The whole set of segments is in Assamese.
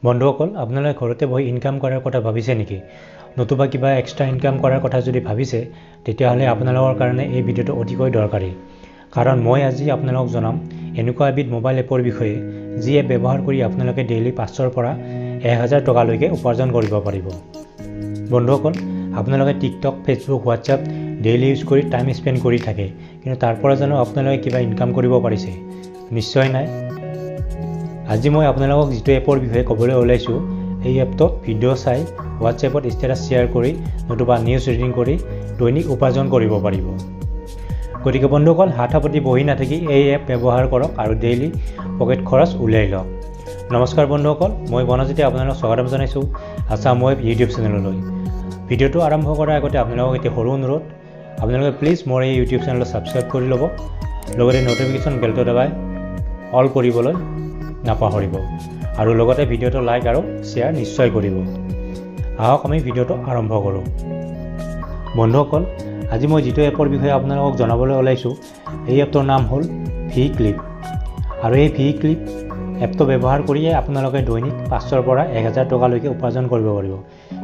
বন্ধুসকল, আপোনালোকে ঘৰতে বহি ইনকাম কৰাৰ কথা ভাবিছে নেকি? নতুবা কিবা এক্সট্ৰা ইনকাম কৰাৰ কথা যদি ভাবিছে, তেতিয়াহ'লে আপোনালোকৰ কাৰণে এই ভিডিঅ'টো অতিকৈ দৰকাৰী। কাৰণ মই আজি আপোনালোকক জনাম এনেকুৱা এবিধ মোবাইল এপৰ বিষয়ে, যি এপ ব্যৱহাৰ কৰি আপোনালোকে ডেইলি 500ৰ পৰা 1000 টকালৈকে উপাৰ্জন কৰিব পাৰিব। বন্ধুসকল, আপোনালোকে TikTok, Facebook, WhatsApp daily use কৰি টাইম স্পেণ্ড কৰি থাকে, কিন্তু তাৰ পৰা জানো আপোনালোকে কিবা ইনকাম কৰিব পাৰিছে? নিশ্চয় নাই। আজি মই আপোনালোকক যিটো এপৰ বিষয়ে ক'বলৈ ওলাইছোঁ, এই এপটোত ভিডিঅ' চাই, হোৱাটছএপত ষ্টেটাছ শ্বেয়াৰ কৰি, নতুবা নিউজ ৰিডিং কৰি দৈনিক উপাৰ্জন কৰিব পাৰিব। গতিকে বন্ধুসকল, হাত সাৱটি বহি নাথাকি এই এপ ব্যৱহাৰ কৰক আৰু ডেইলি পকেট খৰচ উলিয়াই লওক। নমস্কাৰ বন্ধুসকল, মই বনজিতে আপোনালোকক স্বাগতম জনাইছোঁ আছাম ৱেব ইউটিউব চেনেললৈ। ভিডিঅ'টো আৰম্ভ কৰাৰ আগতে আপোনালোকক এটি সৰু অনুৰোধ, আপোনালোকে প্লিজ মোৰ এই ইউটিউব চেনেলটো ছাবস্ক্ৰাইব কৰি ল'ব, লগতে ন'টিফিকেশ্যন বেলটো দবাই অল কৰিবলৈ নাপাহৰিব, আৰু লগতে ভিডিঅ'টো লাইক আৰু শ্বেয়াৰ নিশ্চয় কৰিব। আহক আমি ভিডিঅ'টো আৰম্ভ কৰোঁ। বন্ধুসকল, আজি মই যিটো এপৰ বিষয়ে আপোনালোকক জনাবলৈ ওলাইছোঁ, এই এপটোৰ নাম হ'ল ভি ক্লিপ। আৰু এই ভি ক্লিপ এপটো ব্যৱহাৰ কৰিয়ে আপোনালোকে দৈনিক 500ৰ পৰা 1000 টকালৈকে উপাৰ্জন কৰিব পাৰিব।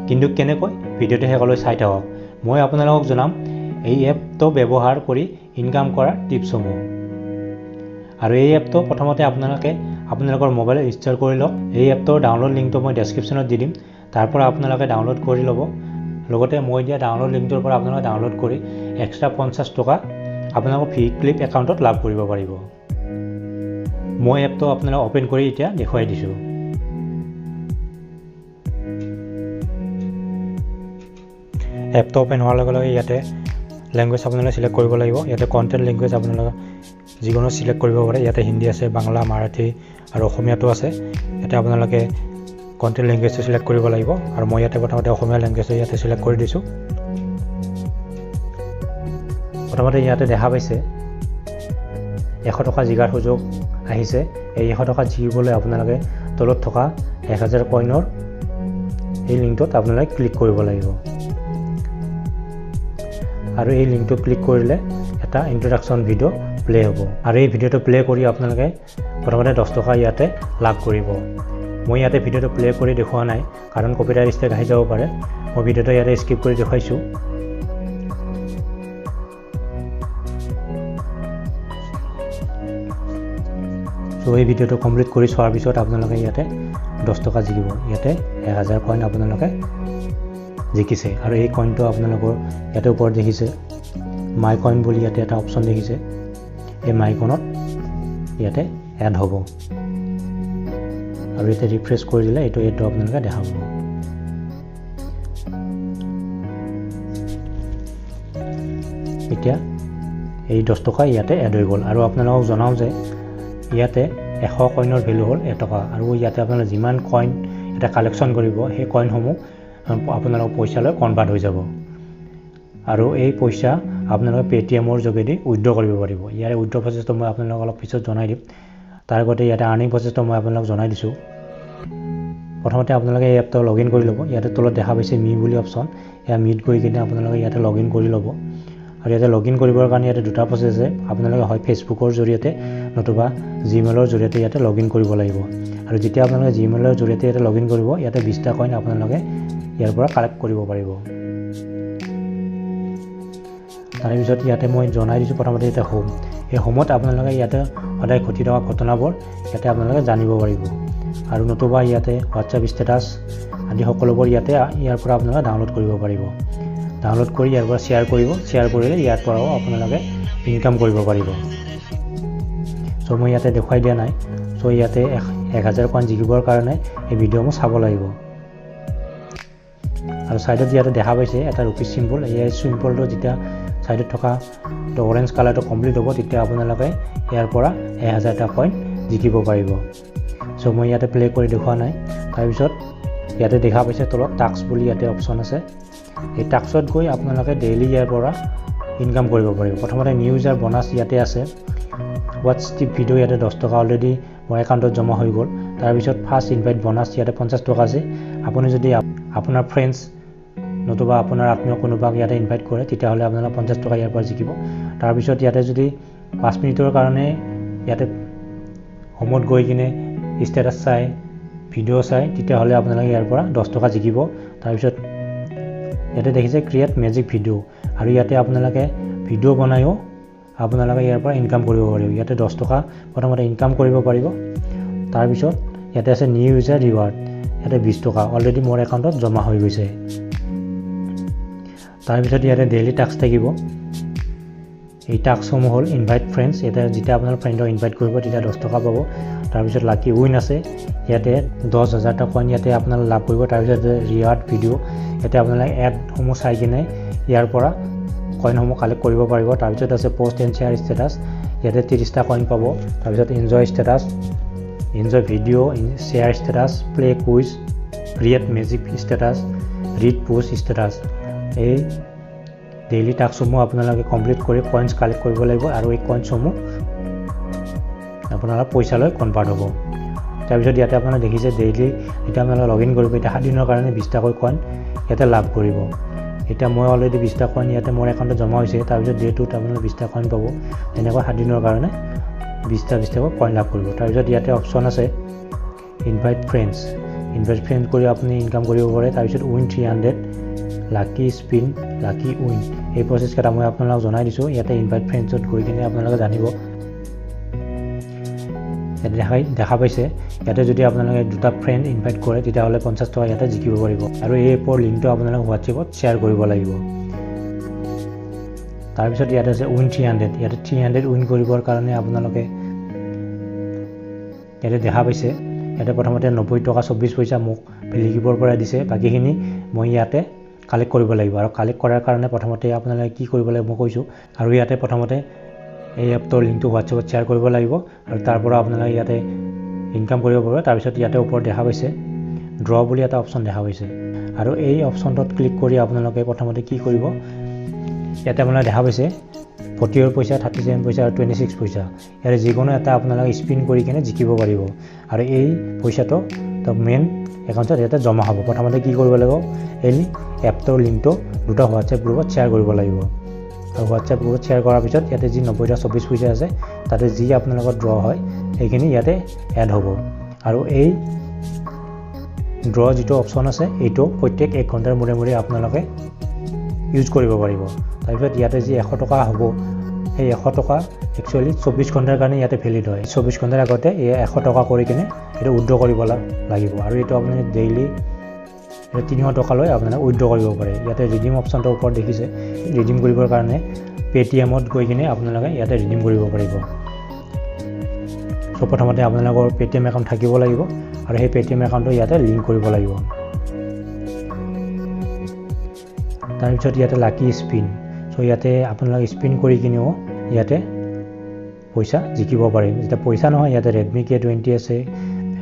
কিন্তু কেনেকৈ, ভিডিঅ'টো শেষলৈ চাই থাকক। মই আপোনালোকক জনাম এই এপটো ব্যৱহাৰ কৰি ইনকাম কৰাৰ টিপছসমূহ। আৰু এই এপটো প্ৰথমতে আপোনালোকে আপোনালোকৰ মোবাইলত ইনষ্টল কৰি লওক। এই এপটোৰ ডাউনলোড লিংকটো মই ডেছক্ৰিপশ্যনত দি দিম, তাৰ পৰা আপোনালোকে ডাউনলোড কৰি ল'ব। লগতে মই দিয়া ডাউনলোড লিংকটোৰ পৰা আপোনালোকে ডাউনলোড কৰি এক্সট্ৰা 50 টকা আপোনালোকৰ ভি ক্লিপ একাউণ্টত লাভ কৰিব পাৰিব। মই এপটো আপোনালোক অ'পেন কৰি এতিয়া দেখুৱাই দিছোঁ। এপটো অ'পেন হোৱাৰ লগে লগে ইয়াতে লেংগুৱেজ আপোনালোকে চিলেক্ট কৰিব লাগিব। ইয়াতে কণ্টেণ্ট লেংগুৱেজ আপোনালোকে যিকোনো চিলেক্ট কৰিব পাৰে। ইয়াতে হিন্দী আছে, বাংলা, মাৰাঠী আৰু অসমীয়াটো আছে। ইয়াতে আপোনালোকে কণ্টেণ্ট লেংগুৱেজটো চিলেক্ট কৰিব লাগিব। আৰু মই ইয়াতে প্ৰথমতে অসমীয়া লেংগুৱেজটো ইয়াতে চিলেক্ট কৰি দিছোঁ। প্ৰথমতে ইয়াতে দেখা পাইছে 100 টকা জিকাৰ সুযোগ আহিছে। এই 100 টকা জিকিবলৈ আপোনালোকে তলত থকা 1000 কইনৰ এই লিংকটোত আপোনালোকে ক্লিক কৰিব লাগিব। আৰু এই লিংকটো ক্লিক কৰিলে এটা ইণ্ট্ৰডাকশ্যন ভিডিঅ' প্লে' হ'ব। আৰু এই ভিডিঅ'টো প্লে' কৰি আপোনালোকে প্ৰথমতে 10 টকা ইয়াতে লাভ কৰিব। মই ইয়াতে ভিডিঅ'টো প্লে' কৰি দেখুওৱা নাই, কাৰণ কপিৰাইট ষ্ট্ৰাইক আহি যাব পাৰে। মই ভিডিঅ'টো ইয়াতে স্কিপ কৰি দেখুৱাইছোঁ। চ' এই ভিডিঅ'টো কমপ্লিট কৰি চোৱাৰ পিছত আপোনালোকে ইয়াতে 10 টকা জিকিব। ইয়াতে 1000 কইন আপোনালোকে জিকিছে। আৰু এই কইনটো আপোনালোকৰ ইয়াতে ওপৰত দেখিছে মাই কইন বুলি ইয়াতে এটা অপশ্যন দেখিছে। এই মাই কইনত ইয়াতে এড হ'ব। আৰু ইয়াতে ৰিফ্ৰেছ কৰি দিলে এইটো এডটো আপোনালোকে দেখা পাব। এতিয়া এই 10 টকা ইয়াতে এড হৈ গ'ল। আৰু আপোনালোকক জনাওঁ যে ইয়াতে 100 কইনৰ ভেলু হ'ল 1 টকা। আৰু ইয়াতে আপোনালোকে যিমান কইন এটা কালেকশ্যন কৰিব, সেই কইনসমূহ আপোনালোকৰ পইচালৈ কনভাৰ্ট হৈ যাব। আৰু এই পইচা আপোনালোকে পে'টিএমৰ যোগেদি উইড্ৰ কৰিব পাৰিব। ইয়াৰে উইড্ৰ প্ৰচেছটো মই আপোনালোকক অলপ পিছত জনাই দিম। তাৰ আগতে ইয়াতে আৰ্নিং প্ৰচেছটো মই আপোনালোকক জনাই দিছোঁ। প্ৰথমতে আপোনালোকে এই এপটো লগ ইন কৰি ল'ব। ইয়াতে তলত দেখা পাইছে মি বুলি অপশ্যন, ইয়াৰ মিত গৈ কিনে আপোনালোকে ইয়াতে লগ ইন কৰি ল'ব। আৰু ইয়াতে লগ ইন কৰিবৰ কাৰণে ইয়াতে দুটা প্ৰচেছ আছে। আপোনালোকে হয় ফেচবুকৰ জৰিয়তে নতুবা জিমেইলৰ জৰিয়তে ইয়াতে লগ ইন কৰিব লাগিব। আৰু যেতিয়া আপোনালোকে জিমেইলৰ জৰিয়তে ইয়াতে লগ ইন কৰিব, ইয়াতে 20টা কইন আপোনালোকে ইয়াৰ পৰা কালেক্ট কৰিব পাৰিব। তাৰে পিছত ইয়াতে মই জনাই দিছোঁ প্ৰথমতে ইয়াতে হোম। এই হোমত আপোনালোকে ইয়াতে সদায় ঘটি থকা ঘটনাবোৰ ইয়াতে আপোনালোকে জানিব পাৰিব। আৰু নতুবা ইয়াতে হোৱাটছএপ ষ্টেটাছ আদি সকলোবোৰ ইয়াতে ইয়াৰ পৰা আপোনালোকে ডাউনলোড কৰিব পাৰিব। ডাউনলোড কৰি ইয়াৰ পৰা শ্বেয়াৰ কৰিব। শ্বেয়াৰ কৰিলে ইয়াৰ পৰাও আপোনালোকে ইনকাম কৰিব পাৰিব। চ' মই ইয়াতে দেখুৱাই দিয়া নাই। চ' ইয়াতে 1000 কইন জিকিবৰ কাৰণে এই ভিডিঅ'সমূহ চাব লাগিব। আৰু ছাইডত ইয়াতে দেখা পাইছে এটা ৰুপিজ চিম্বল। এই চিম্বলটো যেতিয়া ছাইডত থকা অৰেঞ্জ কালাৰটো কমপ্লিট হ'ব, তেতিয়া আপোনালোকে ইয়াৰ পৰা 1000টা কইন জিকিব পাৰিব। চ' মই ইয়াতে প্লে' কৰি দেখুওৱা নাই। তাৰপিছত ইয়াতে দেখা পাইছে তলত টাস্ক বুলি ইয়াতে অপশ্যন আছে। এই টাস্কত গৈ আপোনালোকে ডেইলি ইয়াৰ পৰা ইনকাম কৰিব পাৰিব। প্ৰথমতে নিউ ইউজাৰ বনাছ ইয়াতে আছে। ৱাটছ টিপ ভিডিঅ' ইয়াতে 10 টকা অলৰেডি মোৰ একাউণ্টত জমা হৈ গ'ল। তাৰপিছত ফাৰ্ষ্ট ইনভাইট বনাছ ইয়াতে 50 টকা আছে। আপুনি যদি আপোনাৰ ফ্ৰেণ্ডছ নতুবা আপোনাৰ আত্মীয় কোনোবাক ইয়াতে ইনভাইট কৰে, তেতিয়াহ'লে আপোনালোকে 50 টকা ইয়াৰ পৰা জিকিব। তাৰপিছত ইয়াতে যদি 5 মিনিটৰ কাৰণে ইয়াতে হোমত গৈ কিনে ষ্টেটাছ চাই ভিডিঅ' চায় তেতিয়াহ'লে আপোনালোকে ইয়াৰ পৰা 10 টকা জিকিব। তাৰপিছত ইয়াতে দেখিছে ক্ৰিয়েট মেজিক ভিডিঅ' আৰু ইয়াতে আপোনালোকে ভিডিঅ' বনায়ো আপোনালোকে ইয়াৰ পৰা ইনকাম কৰিব পাৰিব। ইয়াতে 10 টকা প্ৰথমতে ইনকাম কৰিব পাৰিব। তাৰপিছত ইয়াতে আছে নিউ ইউজাৰ ৰিৱাৰ্ড, ইয়াতে 20 টকা অলৰেডি মোৰ একাউণ্টত জমা হৈ গৈছে। তাৰপিছত ইয়াতে ডেইলি টাস্ক থাকিব। এই টাস্কসমূহ হ'ল ইনভাইট ফ্ৰেণ্ডছ, ইয়াতে যেতিয়া আপোনাৰ ফ্ৰেণ্ডক ইনভাইট কৰিব তেতিয়া 10 টকা পাব। তাৰপিছত লাকি উইন আছে, ইয়াতে 10,000টা কইন ইয়াতে আপোনালোকে লাভ কৰিব। তাৰপিছত ৰিৱাৰ্ড ভিডিঅ', ইয়াতে আপোনালোকে এডসমূহ চাই কিনে ইয়াৰ পৰা কইনসমূহ কালেক্ট কৰিব পাৰিব। তাৰপিছত আছে পষ্ট এণ্ড শ্বেয়াৰ ষ্টেটাছ, ইয়াতে 30টা কইন পাব। তাৰপিছত enjoy status, enjoy video, share status, play quiz, create magic status, read post status. এই ডেইলি টাস্কসমূহ আপোনালোকে কমপ্লিট কৰি কইনছ কালেক্ট কৰিব লাগিব আৰু এই কইনছসমূহ আপোনালোকৰ পইচালৈ কনভাৰ্ট হ'ব। তাৰপিছত ইয়াতে আপোনালোকে দেখিছে ডেইলি যেতিয়া আপোনালোকে লগ ইন কৰিব এতিয়া 7 দিনৰ কাৰণে 20টাকৈ কইন ইয়াতে লাভ কৰিব। এতিয়া মই অলৰেডি 20টা কইন ইয়াতে মোৰ একাউণ্টত জমা হৈছে। তাৰপিছত ডে টুত আপোনালোকে 20টা কইন পাব। তেনেকৈ 7 দিনৰ কাৰণে 20টা কইন লাভ কৰিব। তাৰপিছত ইয়াতে অপশ্যন আছে ইনভাইট ফ্ৰেণ্ডছ, ইনভাইট ফ্ৰেণ্ড কৰি আপুনি ইনকাম কৰিব পাৰে। তাৰপিছত win 300, lucky spin, lucky win, এই প্ৰচেছকেইটা মই আপোনালোকক জনাই দিছোঁ। ইয়াতে ইনভাইট ফ্ৰেণ্ডছত গৈ কিনে আপোনালোকে জানিব। ইয়াতে দেখা পাইছে ইয়াতে যদি আপোনালোকে দুটা ফ্ৰেণ্ড ইনভাইট কৰে তেতিয়াহ'লে 50 টকা ইয়াতে জিকিব পাৰিব। আৰু এই এপৰ লিংকটো আপোনালোকে হোৱাটছএপত শ্বেয়াৰ কৰিব লাগিব। তাৰপিছত ইয়াতে আছে উইন 300, ইয়াতে 300 উইন কৰিবৰ কাৰণে আপোনালোকে ইয়াতে দেখা পাইছে ইয়াতে প্ৰথমতে 90 টকা 24 পইচা মোক ভেলিকিপৰ পৰা দিছে, বাকীখিনি মই ইয়াতে কালেক্ট কৰিব লাগিব। আৰু কালেক্ট কৰাৰ কাৰণে প্ৰথমতে আপোনালোকে কি কৰিব লাগিব মই কৈছোঁ। আৰু ইয়াতে প্ৰথমতে এই এপটোৰ লিংকটো হোৱাটছএপত শ্বেয়াৰ কৰিব লাগিব আৰু তাৰ পৰা আপোনালোকে ইয়াতে ইনকাম কৰিব পাৰিব। তাৰপিছত ইয়াতে ওপৰত দেখা পাইছে ড্ৰ বুলি এটা অপশ্যন দেখা পাইছে আৰু এই অপশ্যনটোত ক্লিক কৰি আপোনালোকে প্ৰথমতে কি কৰিব, ইয়াতে আপোনালোকে দেখা পাইছে 48 পইচা, 37 পইচা আৰু 26 পইচা। ইয়াৰে যিকোনো এটা আপোনালোকে স্পিন কৰি কিনে জিকিব পাৰিব আৰু এই পইচাটো মেইন একাউণ্টত ইয়াতে জমা হ'ব। প্ৰথমতে কি কৰিব লাগিব, এই এপটোৰ লিংকটো দুটা হোৱাটছএপ গ্ৰুপত শ্বেয়াৰ কৰিব লাগিব আৰু হোৱাটছএপ গ্ৰুপত শ্বেয়াৰ কৰাৰ পিছত ইয়াতে যি 90 টকা 24 পইচা আছে তাতে যি আপোনালোকৰ ড্ৰ হয় সেইখিনি ইয়াতে এড হ'ব। আৰু এই ড্ৰ যিটো অপশ্যন আছে এইটো প্ৰত্যেক 1 ঘণ্টাৰ মূৰে মূৰে আপোনালোকে ইউজ কৰিব পাৰিব। তাৰপিছত ইয়াতে যি 100 টকা হ'ব সেই 100 টকা একচুৱেলি 24 ঘণ্টাৰ কাৰণে ইয়াতে ভেলিড হয়। 24 ঘণ্টাৰ আগতে এই 100 টকা কৰি কিনে এইটো উইড্ৰ কৰিব লাগিব আৰু এইটো আপুনি ডেইলি 300 টকালৈ আপোনালোকে উইড্ৰ কৰিব পাৰে। ইয়াতে ৰিডিম অপশ্যনটোৰ ওপৰত দেখিছে, ৰিডিম কৰিবৰ কাৰণে পে'টিএমত গৈ কিনে আপোনালোকে ইয়াতে ৰিডিম কৰিব পাৰিব। চ' প্ৰথমতে আপোনালোকৰ পে'টিএম একাউণ্ট থাকিব লাগিব আৰু সেই পে'টিএম একাউণ্টটো ইয়াতে লিংক কৰিব লাগিব। তাৰপিছত ইয়াতে লাকি স্পিন, চ' ইয়াতে আপোনালোকে স্পিন কৰি কিনেও ইয়াতে পইচা জিকিব পাৰে। যেতিয়া পইচা নহয় ইয়াতে ৰেডমি K20 আছে,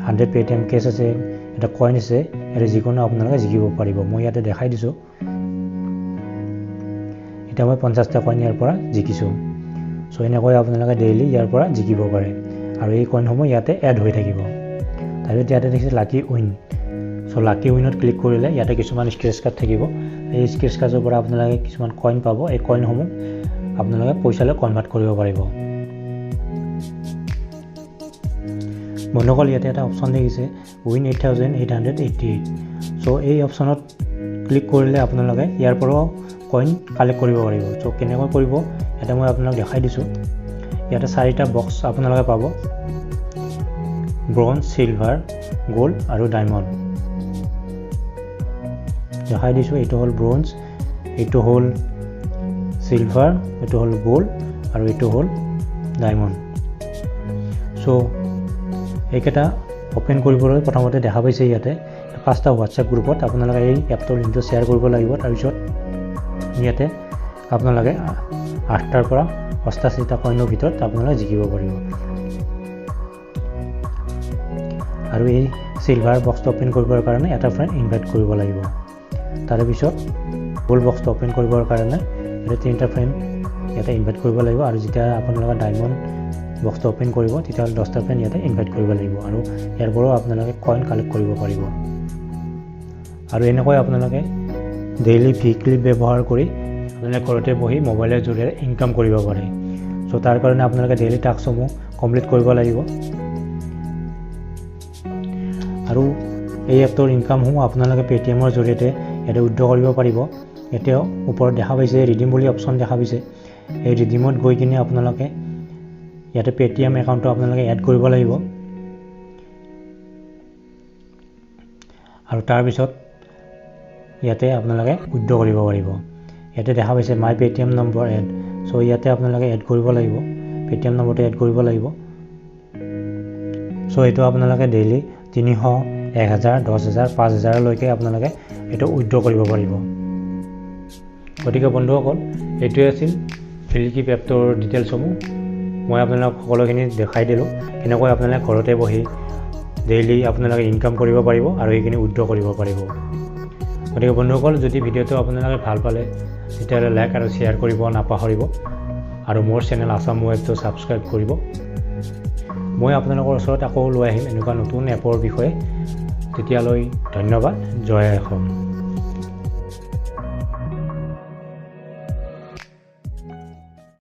100 পে'টিএম কেছ আছে, এটা কইন আছে, ইয়াতে যিকোনো আপোনালোকে জিকিব পাৰিব। মই ইয়াতে দেখাই দিছোঁ। এতিয়া মই 50টা কইন ইয়াৰ পৰা জিকিছোঁ। চ' এনেকৈ আপোনালোকে ডেইলি ইয়াৰ পৰা জিকিব পাৰে আৰু এই কইনসমূহ ইয়াতে এড হৈ থাকিব। তাৰপিছত ইয়াতে দেখিছে লাকি উইন, চ' লাকি উইনত ক্লিক কৰিলে ইয়াতে কিছুমান স্ক্ৰেচ কাৰ্ড থাকিব। এই স্ক্ৰেচ কাৰ্ডৰ পৰা আপোনালোকে কিছুমান কইন পাব। এই কইনসমূহ আপোনালোকে পইচালৈ কনভাৰ্ট কৰিব পাৰিব। বন্ধুসকল, ইয়াতে এটা অপশ্যন দেখিছে উইন 8888। চ' এই অপশ্যনত ক্লিক কৰিলে আপোনালোকে ইয়াৰ পৰাও কইন কালেক্ট কৰিব পাৰিব। চ' কেনেকৈ কৰিব ইয়াতে মই আপোনাক দেখাই দিছোঁ। ইয়াতে 4টা বক্স আপোনালোকে পাব, ব্ৰঞ্জ, চিলভাৰ, গ'ল্ড আৰু ডায়মণ্ড। দেখাই দিছোঁ, এইটো হ'ল ব্ৰঞ্জ, এইটো হ'ল চিলভাৰ, এইটো হ'ল গ'ল্ড আৰু এইটো হ'ল ডায়মণ্ড। চ' এইকেইটা অ'পেন কৰিবলৈ প্ৰথমতে দেখা পাইছে ইয়াতে 5টা হোৱাটছএপ গ্ৰুপত আপোনালোকে এই এপটোৰ লিংকটো শ্বেয়াৰ কৰিব লাগিব। তাৰপিছত ইয়াতে আপোনালোকে 8টাৰ পৰা 88টা কইনৰ ভিতৰত আপোনালোকে জিকিব পাৰিব। আৰু এই চিলভাৰ বক্সটো অ'পেন কৰিবৰ কাৰণে এটা ফ্ৰেণ্ড ইনভাইট কৰিব লাগিব। তাৰপিছত গ'ল্ড বক্সটো অ'পেন কৰিবৰ কাৰণে ইয়াতে 3টা ফ্ৰেণ্ড ইয়াতে ইনভাইট কৰিব লাগিব। আৰু যেতিয়া আপোনালোকে ডায়মণ্ড বক্সটো অ'পেন কৰিব তেতিয়াহ'লে 10টা ফ্ৰেণ্ড ইয়াতে ইনভাইট কৰিব লাগিব আৰু ইয়াৰ পৰাও আপোনালোকে কইন কালেক্ট কৰিব পাৰিব। আৰু এনেকৈ আপোনালোকে ডেইলি ভি ক্লিপ ব্যৱহাৰ কৰি আপোনালোকে ঘৰতে বহি মোবাইলৰ জৰিয়তে ইনকাম কৰিব পাৰে। চ' তাৰ কাৰণে আপোনালোকে ডেইলি টাস্কসমূহ কমপ্লিট কৰিব লাগিব। আৰু এই এপটোৰ ইনকামসমূহ আপোনালোকে পে'টিএমৰ জৰিয়তে ইয়াতে উইড্ৰ কৰিব পাৰিব। এতিয়া ওপৰত দেখা পাইছে ৰিডিম বুলি অপশ্যন দেখা পাইছে, এই ৰিডিমত গৈ কিনে আপোনালোকে ইয়াতে পে'টিএম একাউণ্টটো আপোনালোকে এড কৰিব লাগিব। আৰু তাৰপিছত ইয়াতে আপোনালোকে উইড্ৰ কৰিব পাৰিব। ইয়াতে দেখা পাইছে মাই পে'টিএম নম্বৰ এড, চ' ইয়াতে আপোনালোকে এড কৰিব লাগিব, পে'টিএম নম্বৰটো এড কৰিব লাগিব। চ' এইটো আপোনালোকে ডেইলি 300, 1000, 10000, 5000লৈকে আপোনালোকে এইটো উইড্ৰ কৰিব পাৰিব। গতিকে বন্ধুসকল, এইটোৱে আছিল ফিল্ডকিপ এপটোৰ ডিটেইলছসমূহ। মই আপোনালোক সকলোখিনি দেখাই দিলোঁ কেনেকৈ আপোনালোকে ঘৰতে বহি ডেইলি আপোনালোকে ইনকাম কৰিব পাৰিব আৰু সেইখিনি উইড্ৰ কৰিব পাৰিব। গতিকে বন্ধুসকল, যদি ভিডিঅ'টো আপোনালোকে ভাল পালে তেতিয়াহ'লে লাইক আৰু শ্বেয়াৰ কৰিব নাপাহৰিব আৰু মোৰ চেনেল আছাম ৱেবটো ছাবস্ক্ৰাইব কৰিব। মই আপোনালোকৰ ওচৰত আকৌ লৈ আহিম এনেকুৱা নতুন এপৰ বিষয়ে। তেতিয়ালৈ ধন্যবাদ। জয় অসম।